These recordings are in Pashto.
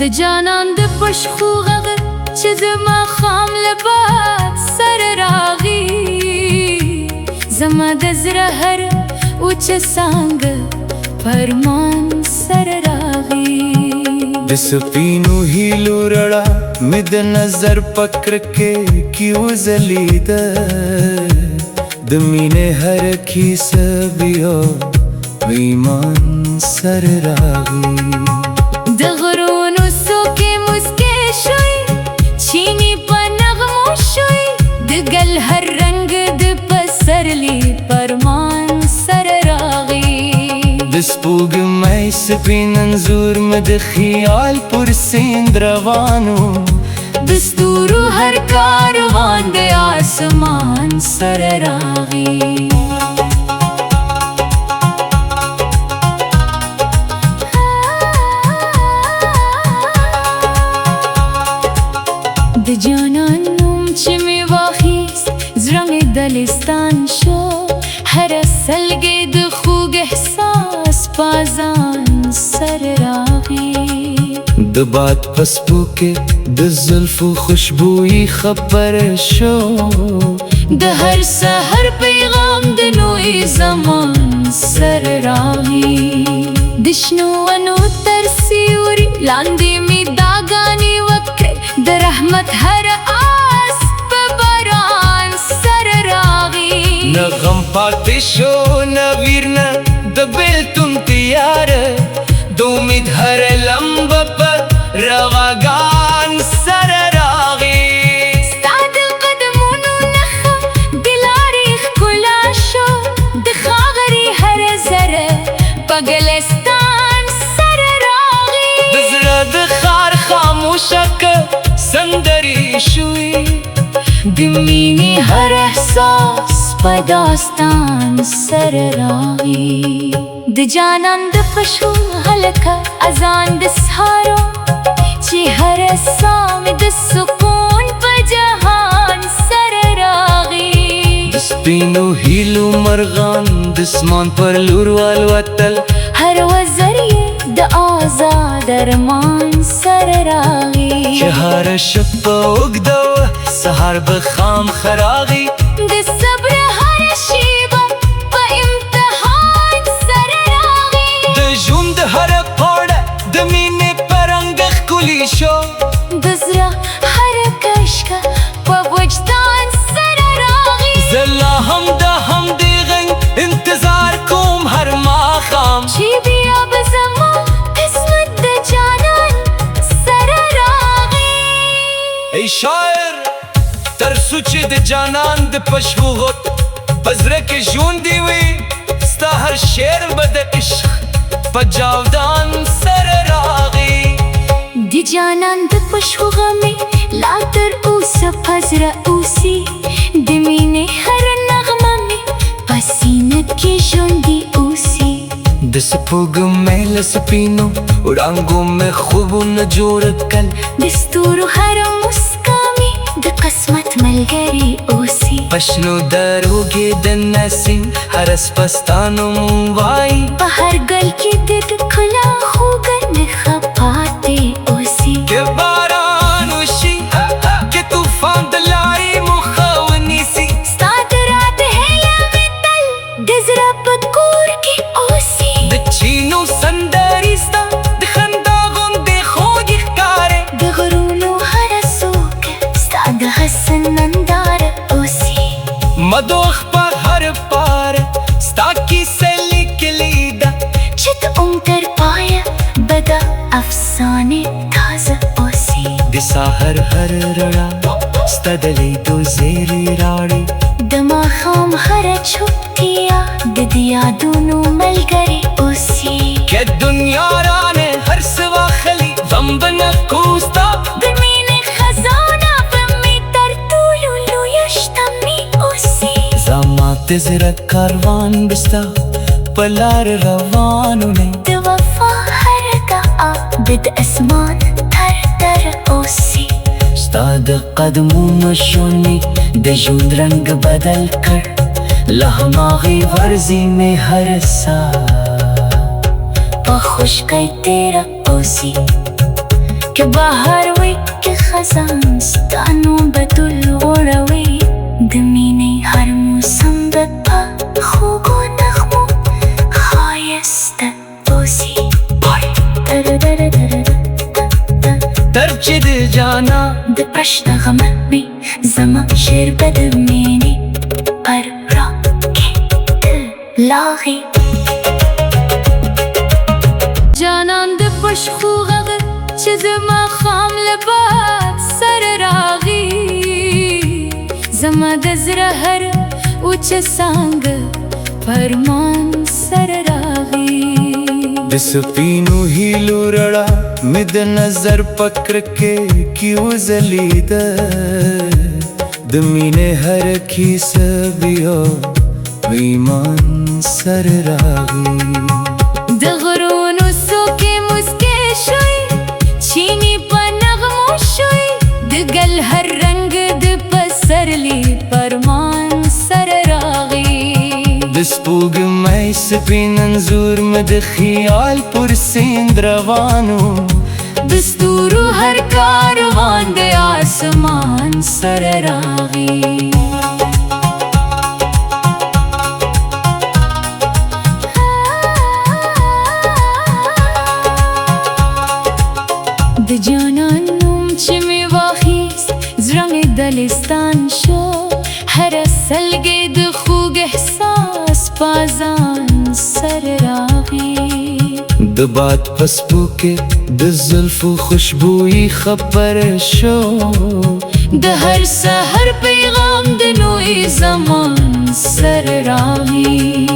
د جانان د پښو غږ چې د ماښام له باد سره راغی، زما د زړه هر اوچه څانګه پرمان سره راغی. د سپینو هیلو رڼا مې د نظر په کرکې کې وځلیده، د مینې هر کیسه بیا ایمان سره راغی. د غرونو څوکې موسکې شوې، چینې په نغمو شوې، د ګل هر رنګ د پسرلي پرمان سره راغی. د سپوږمۍ سپین انځور مې د خیال پر سیند روانو، د ستورو هر کاروان د آسمان سره راغی. د جانان نوم چې مې واخیست، زړه مې دلستان شو، هره سلګۍ د خوږ احساس په ځان سره راغی. د باد په سپو کې د زلفو خوشبويي خپره شو، د هر سحر پیغام د نوې زمان سره راغی. د شنو ونو تر سیوري لاندې مې داګانې وکړې، د رحمت هر آس په باران سره راغی. نه غم پاتې شو نه ویر نه د بیلتون تیاره، د امید هر لمبه په رواګان سره راغی. ستا د قدمونو نښه د لارې ښکلا شو، د خاورې هره ذره په ګلستان سره راغی. د زړه د ښار خاموشه که سندرې شوې، د مینې هر احساس په داستان سره راغی. د جانان د پښو هلکه اذان د سهارو، چې هر ساه مې د سکون په جهان سره راغی. د سپینو هیلو مرغان د اسمان پر لور والوتل، هر وزر یې د آزاد ارمان سره راغی. چې هره شپه اوږده وه سهار به خامخا راغی. د صبر هره شیبه په امتحان سره راغی. د ژوند هره پاڼه د مینې په رنګ ښکلي شو، د زړه هره کشکه په وجدان سره راغی. زه لا هم د همدې غږ انتظار کوم هر ماښام، چې بیا به زما قسمت د جانان سره راغی. ای شاعر، تر څو چې د جانان د پښو غوټ په زړه کې ژوندی وي، ستا هر شعر به د عشق په جاودان سره راغی. د جانان د پښو غمې لا تر اوسه په زړه اوسي، د مینې هره نغمه مې په سینه کې ژوندي اوسي. د سپوږمۍ له سپینو وړانګو مې خوبونه جوړ کړل، د ستورو هره مسکا مې د قسمت ملګري اوسي. په شنو درو کې د نسیم هره سپستا نوم وایي، په هر ګل کې د ښکلا خوږه نښه پاتې اوسي. که باران وشي که طوفان د لارې مخه ونیسي، ستا د رات هیله مې تل د زړه په کور کې اوسي. د چینو سندرې ستا د خندا غوندې خوږې ښکاري، د غرونو هره څوکه ستا د حسن ننداره اوسي. مدوخ په هر پاره ستا کیسه لیکلې ده، چې د عمر تر پایه به د افسانې تازه اوسي. د سحر هر رڼا ستا د لیدو زیری راوړي، د ماښام هره چوپتیا د یادونو ملګرې اوسي. که دنیا رانه هر څه واخلي غم به نه کوو ستا، د مینې خزانه به مې تر ټولو لویه شتمني اوسي. زما د زړه کاروان به ستا په لار روانونه، د وفا هره دعا به د اسمان تر در اوسي. ستا د قدمونو شونې د ژوند رنګ بدل کړ، له هماغې ورځې مې هر ساه په خشکۍ تېره اوسي. که بهار وي که خزان، ستا نوم به ټول غوړوي. د مینې هر موسم به په خوږو نغمو ښایسته اوسي. تر چې د جانان د پرشته غمه وي، زما شعر به د مینې پر راکې لاغي. جانان د پښو غږ چې د ماښام له باد سره راغی، زما د زړه هر اوچه څانګه فرمان سره راغی. د سپینو هیلو رڼا مې د نظر په کرکې کې وځلېده. د مینې هر کیسه بیا ایمان سره راغی. د غرونو څوکې موسکې شوې، چینې په نغمو شوې، د ګل هر رنګ د پسرلي فرمان سره راغی. د سپوږمۍ سپین انځور مې د خیال پر سیند روان و. د ستورو هر کاروان د آسمان سره راغی. د جانان نوم چې مې واخیست، زړه مې دلستان شو. هره سلګۍ د خوږ احساس په ځان سره راغی. د باد په څپو کې د زلفو خوشبويي خپره شو. د هر سحر پیغام د نوې زمان سره راغی.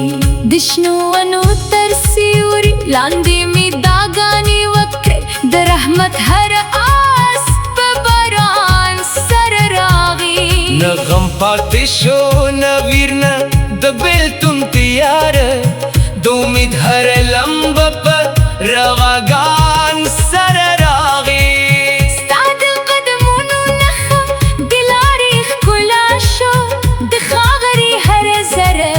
د شنو ونو تر سیوري لاندې مې داګانې وکړې، د رحمت هر آس په باران سره راغی. نه غم پاتې شو نه ویر، نه د بېلتون تیاره، د امید هره لمبه په رواګان سره راغی. ستا د قدمونو نښه د لارې ښکلا شو، د خاورې هره ذره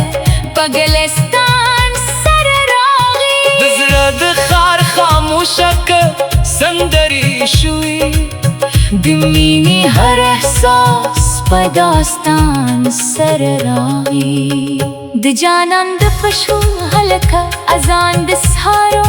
په ګلستان سره راغی. د زړه د ښار خاموشه که سندرې شوې، د مینې هر احساس په داستان سره راغی. د جانان د پښو هلکه اذان د سهارو،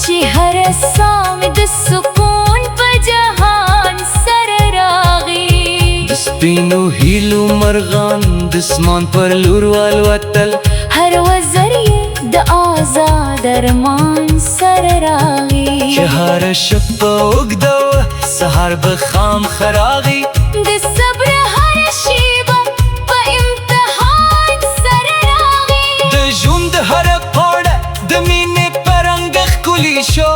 چې هره ساه مې د سکون په جهان سره راغی. د سپینو هیلو مرغان د اسمان پر لور والوتل، هر وزر یې د آزاد ارمان سره راغی. چې هره شپه اوږده وه سهار به خامخا راغی. د صبر هره شېبه په امتحان سره راغی. د ژوند هره پاڼه د مینې په رنګ ښکلي شو،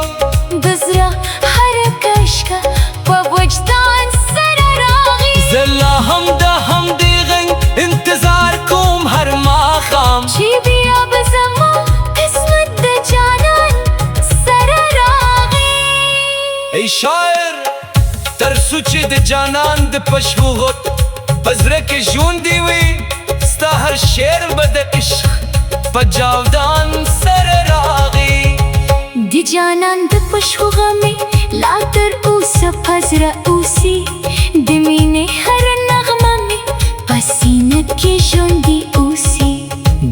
د زړه هره کشکه په وجدان سره راغی. زه لا هم د همدې غږ انتظار کوم هر ماښام، چې بیا به زما قسمت د جانان سره راغی. ای شاعر، تر څو چې د جانان د پښو غوټ په زړه کې ژوندی وي، ستا هر شعر به د عشق په جاودان سره راغی. د جانان د پښو غمې لا تر اوسه په زړه اوسي، د مینې هره نغمه مې په سینه کې ژوندي اوسي.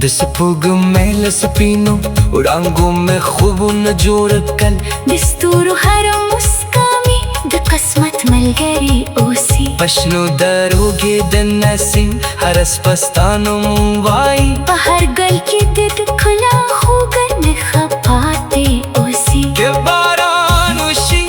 د سپوږمۍ له سپینو وړانګو مې خوبونه جوړ کړل، د ستورو هره موسکا مې د قسمت ملګري اوسي. په شنو درو کې د نسیم هره څپه ستا نوم وایي، په هر ګل کې د ښکلا خوږه نښه پاتې اوسي. که باران وشي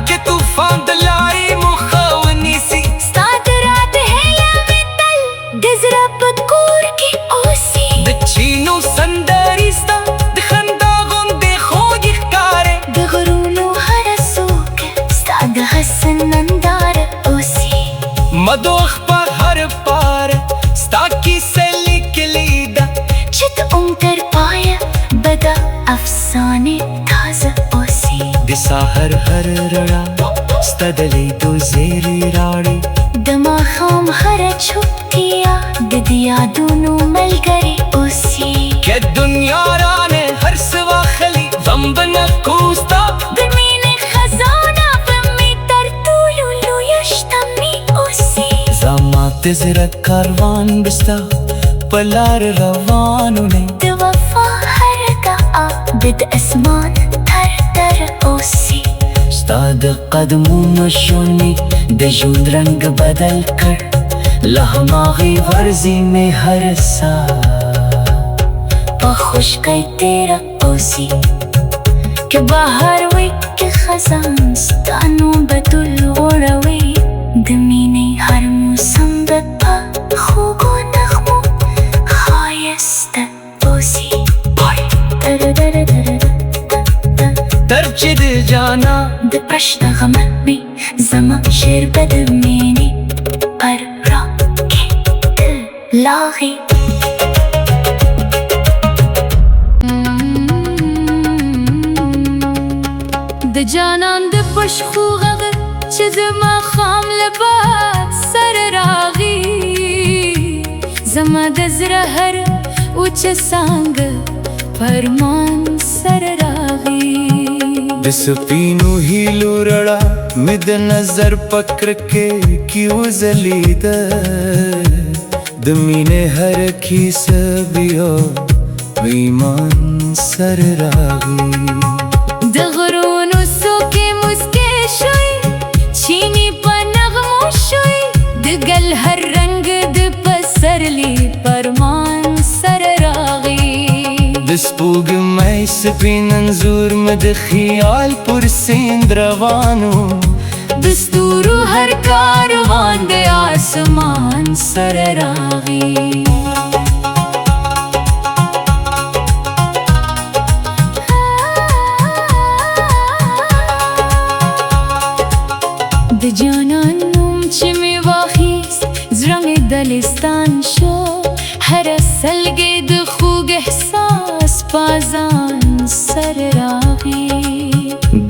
که طوفان د لارې مخه ونیسي، ستا د رات هیله مې تل د زړه په کور کې اوسي. د چینو سندرې ستا د خندا غوندې خوږې ښکاري، د غرونو هره څوکه ستا د حسن ننداره اوسي. مدوخ په هر پاره ستا کیسه لیکلې ده، چې د عمر تر پایه به دا افسانې تازه اوسي. د سهار هره رڼا ستا د لیدو زیری راوړي، د ماښام هره چوپتیا د دې یادونو ملګرې اوسي. که دنیا رانه هر څه واخلي غم به نه کوو ستا، د مینې خزانه به د زړه کاروان به ستا په لار روان وي. د وفا هر دعا به د اسمان تر در اوسي. ستا د قدمونو شونې د ژوند رنګ بدل کړ، له هماغې ورځې مې هر ساه په خشکۍ تېره اوسي. که بهار وي که خزان، ستا نوم به تل غوړوي. د مینې هر موسم به په خوږو نغمو ښایسته اوسي. تر چې د جانان د پښ نغمه وي، زما شعر به د مینې پر راکې تل لاغي. د جانان د پښو غږ چې د ماښام له باد سره راغی، زما د زړه هر وچه څانګه پرمان سره راغی. د سپینو هیلو رڼا مې د نظر په کړکۍ کې وځلېده، د مینې هر کیسه بیا ایمان سره راغی. د غرونو څوکې موسکې شوې، چینې په نغمو شوې، د ګل هر رنګ د پسرلي پرمان سره راغی. د سپوږمۍ سپین انځور مې د خیال پر سیند روان و. د ستورو هر کاروان د آسمان سره راغی. د جانان نوم چې مې واخیست، زړه مې دلستان شو، هره سلګۍ د خوږ احساس په ځان سره راغی.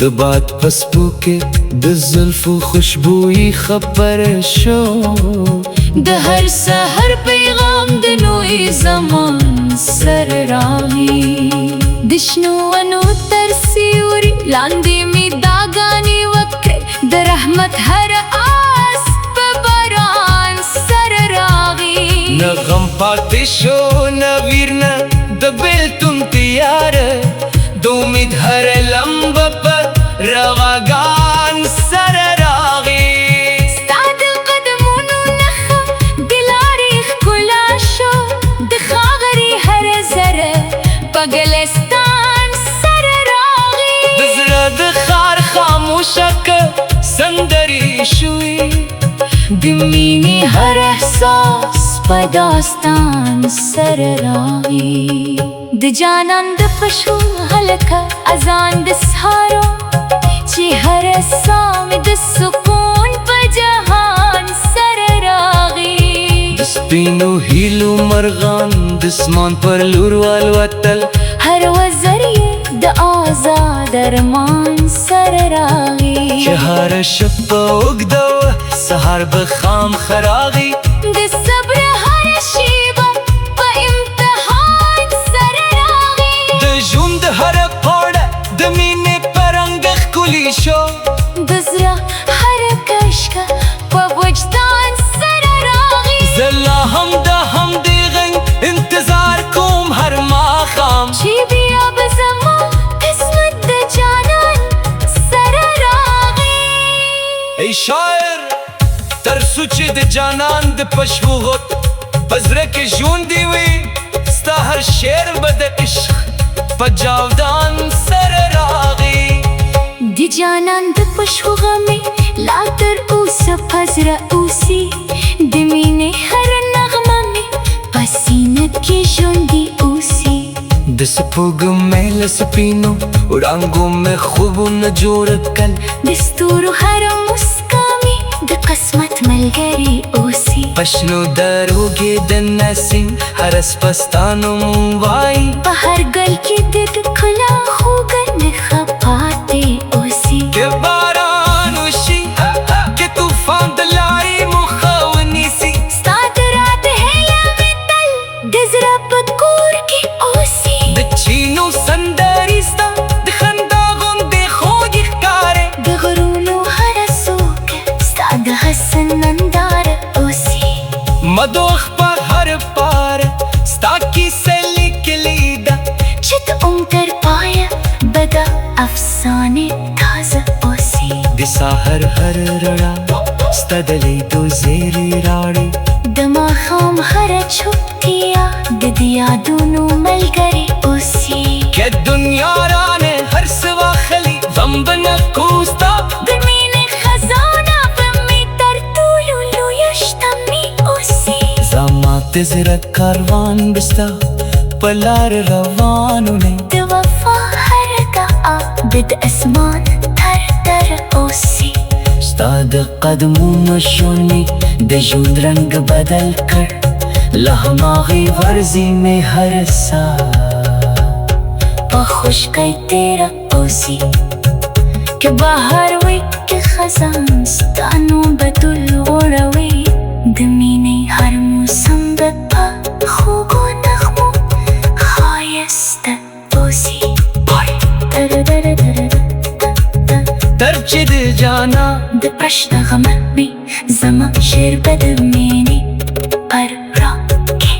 د باد په څپو کې د زلفو خوشبويي خپره شو. د هر سحر پیغام د نوې زمان سره راغی. د شنو ونو تر سیوري لاندې مې دعاګانې وکړې، د رحمت هر آس په باران سره راغی. نه غم پاتې شو، نه ویر، نه د بیلتون تیاره، د امید هر لمبه په رواګان سره راغی. ستا د قدمونو نښه د لارې ښکلا شو، د خاورې هره ذره په ګلستان سره راغی. د زړه د ښار خاموشه که سندرې شوې، د مینې هر احساس په داستان سره راغی. د جانان د پښو هلکه اذان د سهارو، چې هر ساه مې د سکون په جهان سره راغی. د سپینو هیلو مرغان د اسمان پر لور والوتل، هر وزر یې د آزاد ارمان سره راغی. چې هره شپه اوږده وه، سهار به خامخا راغی. د صبر هره شیبه په امتحان سره راغی. د ژوند هره پاڼه د مینې په رنګ ښکلي شو. د زړه هره کشکه په وجدان سره راغی. زه لا هم د همدې غږ انتظار کوم هر ماښام، چې بیا به زما قسمت د جانان سره راغی. ای شاعر، تر څو چې د جانان د پښو غوټ په زړه کې ژوندی وي، ستا هر شعر به د عشق په جاودان سره راغی. د جانان د پښو غمې لا تر اوسه په زړه اوسي، د مینې هر نغمه مې په سینه کې ژوندي اوسي. د سپوږمۍ له سپینو وړانګو مې خوبونه جوړ کړل، د ستورو هره مسکا مې د قسمت ملګري اوسي. په شنو درو کې د نسیم هره څپه ستا نوم وایي. په هر ګل کې د ښکلا خوږه نښه پاتې اوسي. که باران وشي، که طوفان د لارې مخه ونیسي، ستا د راتګ هیله مې تل د زړه په کور کې اوسي. د چینو سندرې ستا د خندا غوندې خوږې ښکاري. د غرونو هره څوکه ستا د حسن ننداره اوسي. تودوخ په هر پاره ستا کیسه لیکلې ده. چې د عمر تر پایه به د افسانې تازه اوسي. د سهار هر رڼا ستا د لیدو زیری راوړي. د ماښام هره چوپتیا د دې یادونو ملګرې اوسي. که دنیا رانه هر څه واخلي، غم به نه کوو ستا. د مینې خزانه به مې تر ټولو لویه شتمني اوسي. زما د زړه کاروان به ستا په لار روان وي. د وفا هره دعا به د اسمان تر دره اوسي. ستا د قدمونو شونې د ژوند رنګ بدل کړ، له هماغې ورځې مې هر ساه په خشکۍ تېره اوسي. که بهار وي که خزان، ستا نوم به تل غوړوي. د مینې هر موسم به په خوږو نغمو ښایسته اوسي. تر چې د جانان د پرش نغمه وي، زما شعر به د مینې پر راکې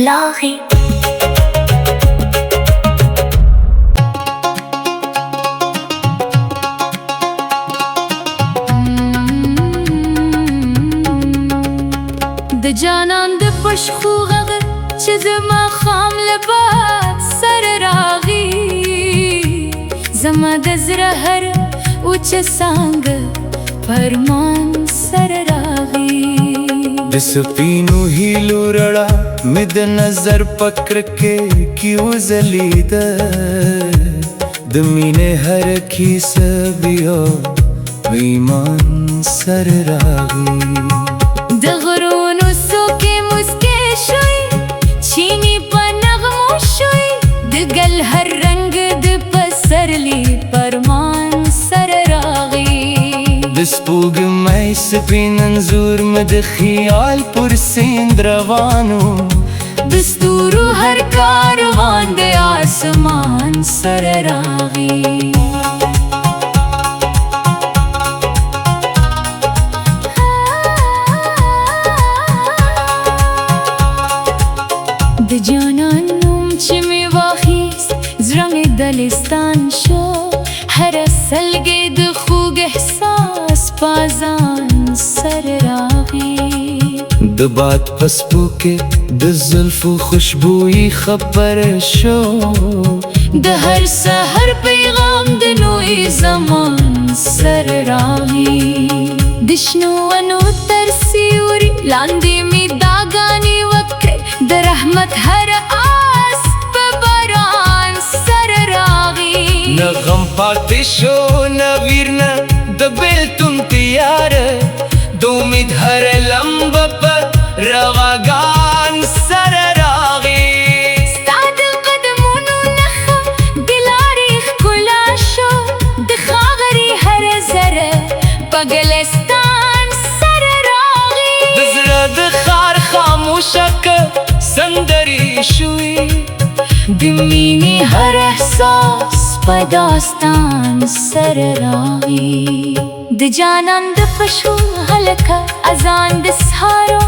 لاغي. د جانان د پښو غږ چې د ماښام له باد سره راغی، زما د زړه هر اوچه څانګه پرمان سره راغی. د سپینو هیلو رڼا مې د نظر په کړکۍ کې وځلېده، د مینې هر کیسه بیا ایمان سره راغی. د غرونو څوکې موسکې شوې، چینې په نغمو شوې، د ګل هر رنګ د پسرلي پرمان سره راغی. د سپوږمۍ سپین انځور مې د خیال پر سیند روان و. د ستورو هر کاروان د آسمان سره راغی. د جانان نوم چې مې واخیست، زړه مې دلستان شو، هره سلګۍ د خوږ احساس په ځان سره راغی. د باد په څپو کې د زلفو خوشبويي خپره شو. د هر سحر پیغام د نوې زمان سره راغی. د شنو ونو تر سیوري لاندې مې دعاګانې وکړې، د رحمت هر آس په باران سره راغی. نه غم پاتې شو، نه ویر، نه د بیلتون تیاره، د امید هر لمبه په رواګان سره راغی. ستا د قدمونو نښه د لارې ښکلا شو، د خاورې هره ذره په ګلستان سره راغی. د زړه د ښار خاموشه که سندرې شوې، د مینې هر احساس په داستان سره راغی. د جانان د پښو هلکه اذان د سهارو،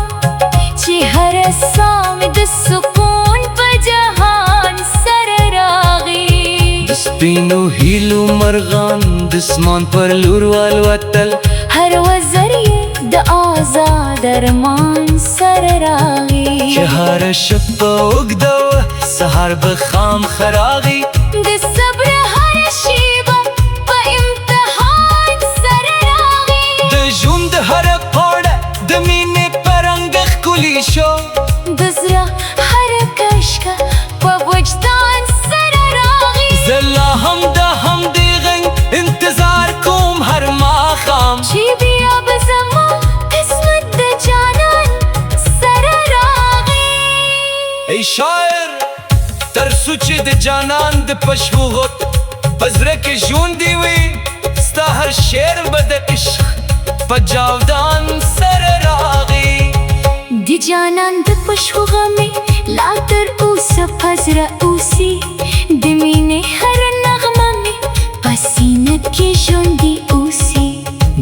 چې هر ساه مې د سکون په جهان سره راغی. د سپینو هیلو مرغان د اسمان پر لور والوتل، هر وزر یې د آزاد ارمان سره راغی. چې هره شپه اوږده وه، سهار به خامخا راغی. د صبر هره شیبه په امتحان سره راغی. د ژوند هره پاڼه د مینې په رنګ ښکلي شو. د زړه هره کشکه په وجدان سره راغی. زه لا هم د همدې غږ انتظار کوم هر ماښام، چې بیا به زما قسمت د جانان سره راغی. ای شاعر، تر څو چې د جانان د پښو غوټ په زړه کې ژوندی وي، ستا هر شعر به د عشق په جاودان سره راغی. د جانان د پښو غمې لا تر اوسه په زړه اوسي، د مینې هره نغمه مې په سینه کې ژوندي اوسي.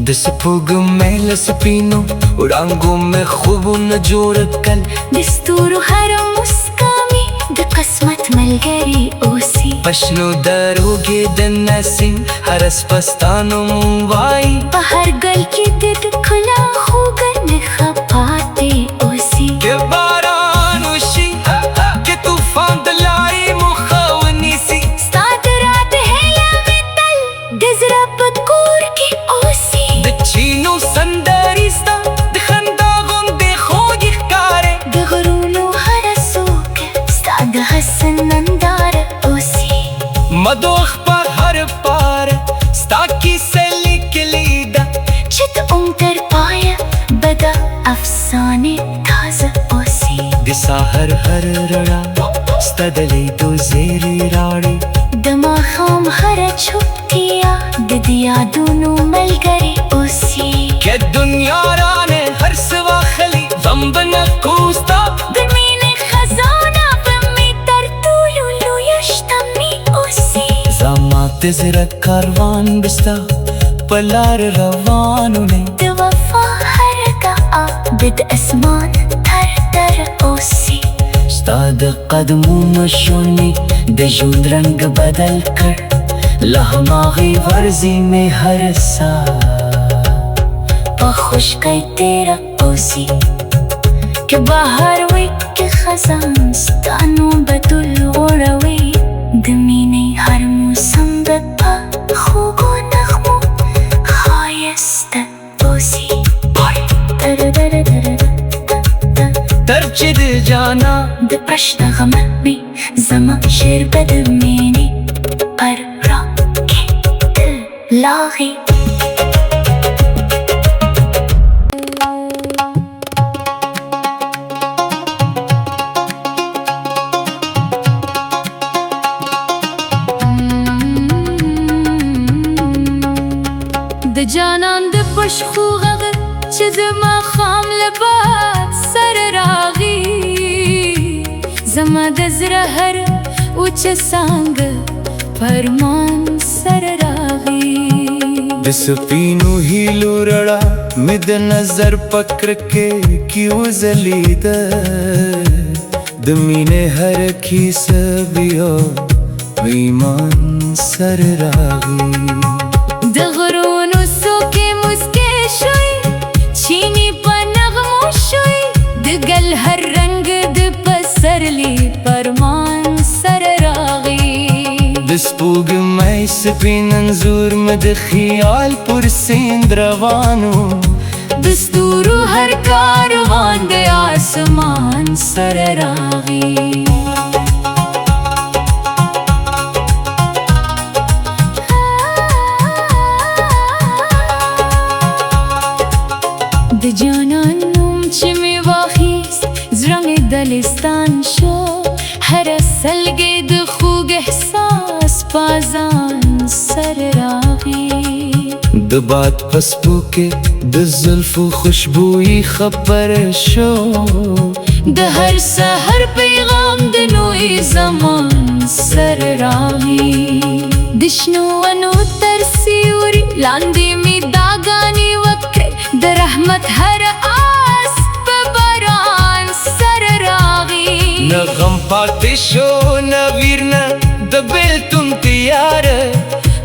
د سپوږمۍ له سپینو وړانګو مې خوبونه جوړ کړل. د ستورو هره مسکا مې د قسمت ملګرې اوسي. په شنو درو کې د نسیم هره څپه ستا نوم وایي. په هر ګل کې د ښکلا خوږه نښه پاتې اوسي. که باران وشي، که طوفان د لارې مو ښه ونیسي، ستا د رات هیله مې تل د زړه په کور کې اوسي. د چینو سندرې ستا د خندا غوندې خوږې ښکاري. د غرونو هره څوکه ستا د حسن ننداره اوسي. مدوخ په هر پاره ستا کیسه لیکلې ده، چې د عمر تر پایه به دا افسانې تازه اوسي. د سهار هر رڼا ستا د لیدو زیری راوړي. د ماښام هره چوپتیا د دې یادونو ملګرې اوسي. که دنیا رانه هر څه واخلي، غم به نه کوو ستا. د مینې خزانه به مې تر ټولو لویه شتمني اوسي. زما د زړه کاروان به ستا په لار روان وي. د وفا هره دعا به د اسمان تر در اوسي. ستا د قدمونو شونې د ژوند رنګ بدل کړ، له هماغې ورځې مې هر ساه په خشکۍ تېره اوسي. که بهار وي که خزان، ستا نوم به تل غوړوي. د مینې هر موسم به په خوږو نغمو ښایسته اوسي. تر چې د جانان د پرش نغمه وي، زما شعر به د مینې پر راکې لاغي. د جانان د پښو غږ چې د ماښام له باد سره راغی، زما د زړه هر اوچه څانګه فرمان سره راغی. د سپینو هیلو رڼا مې د نظر په کرکې کې وځلېده، د مینې هره کیسه بیا ایمان سره راغی. د غرونو څوکې موسکې شوې، چینې په نغمو شوې، د ګل هر رنګ د پسرلي پرمان سره راغی. د سپوږمۍ سپین انځور مې د خیال پر سیند روان و، د ستورو هر کاروان د آسمان سره راغی. د جانان نوم چې مې واخیست، زړه مې دلستان شو، هره سلګۍ د خوږ احساس په ځان سره راغی. د باد په څپو کې د زلفو خوشبويي خپره شو، د هر سحر پیغام د نوې زمان سره راغی. د شنو ونو تر سیوري لاندې مې داګانې وکړې، د رحمت هر آس په باران سره راغی. نه غم پاتې شو نه ویر، نه د بېلتون تیاره،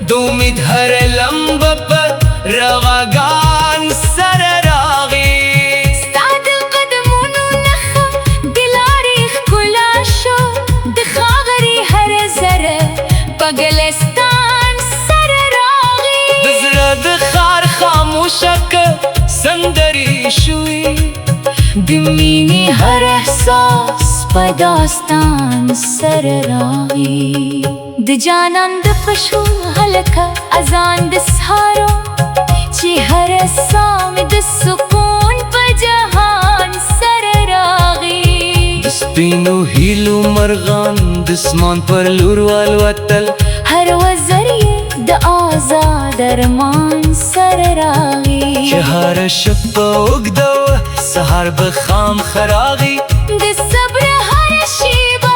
د امید هره لمبه په رواګان سره راغی. ستا د قدمونو نښه د لارې ښکلا شو، د خاورې هره ذره په ګلستان سره راغی. د زړه د ښار خاموشه که سندرې شوې، د مینې هر احساس په داستان سره راغی. د جانان د پښو هلکه اذان د سهارو، چې هره ساه مې د سکون په جهان سره راغی. د سپینو هیلو مرغان د اسمان پر لور والوتل، هر وزر یې د آزاد ارمان سره راغی. چې هره شپه اوږده وه، سهار به خامخا راغی. د صبر هره شېبه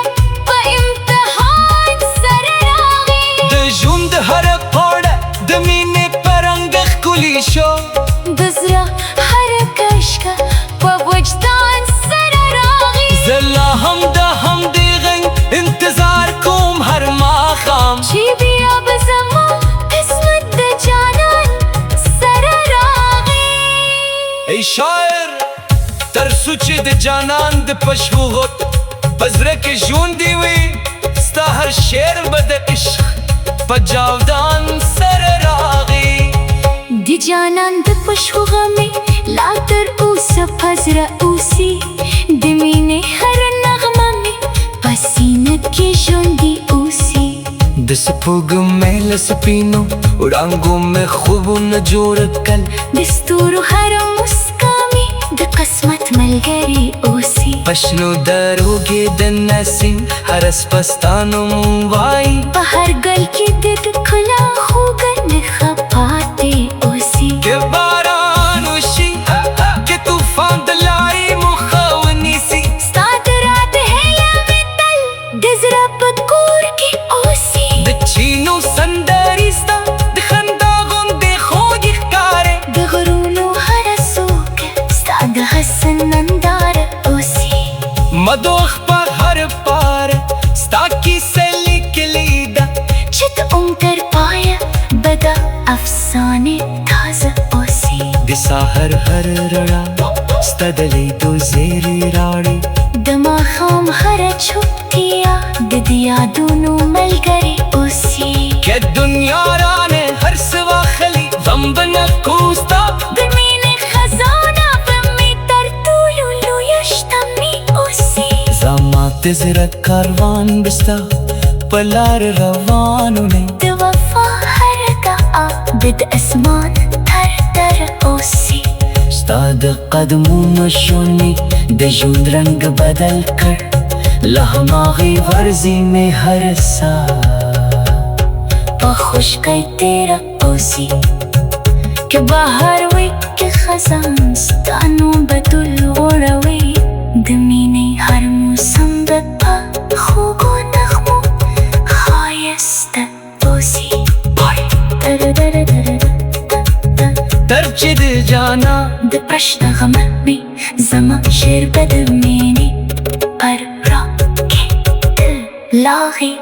په امتحان سره راغی. د ژوند هره پاڼه د مینې په رنګ ښکلي شو، جانان د پښو په زړه کې ژوندی وي، ستا هر شعر به د عشق په جاودان سره راغی. د جانان د پښو غمې لا تر اوسه په زړه اوسي، د مینې هره نغمه مې په سینه کې ژوندي اوسي. د سپوږمۍ له سپینو وړانګو مې خوبونه جوړ کړل، د ستورو هره مسکا مې د قسمت ملګرې اوسي. په شنو درو کې د نسیم هره څپه ستا نوم وایي، په هر ګل کې د ښکلا خوږه نښه پاتې اوسي. که باران وشي، که طوفان د لارې مو ښه ونیسي، ستا د راتګ هیله مې تل د زړه په کور کې اوسي. د چینو سندرې ستا د خندا غوندې خوږې ښکاري، د غرونو هره څوکه ستا د حسن ننداره اوسي. مدوخ په هر پاره ستا کیسه لیکلې ده، چې د عمر تر پایه به دا افسانې تازه اوسي. د سهار هر رڼا ستا د لیدو زیری راوړي، د ماښام هره چوپتیا د دې یادونو ملګرې اوسي. که دنیا رانه هر څه واخلي، غم به نه کوو ستا، د مینې خزانه به مې تر ټولو لویه شتمني اوسي. زما د زړه کاروان به ستا په لار روان وي، د وفا هره دعا به د اسمان تر دره اوسي. ستا د قدمونو شونې د ژوند رنګ بدل کړ، له هماغې ورځې مې هر ساه په خشکۍ تېره اوسي. که بهار وي که خزان، ستا نوم به تل غوړوي. د مینې هر موسم به په خوږو نغمو ښایسته اوسي. تر چې د جانان د پښ نغمه وي، زما شعر به د مینې پر را کې تل لاغي.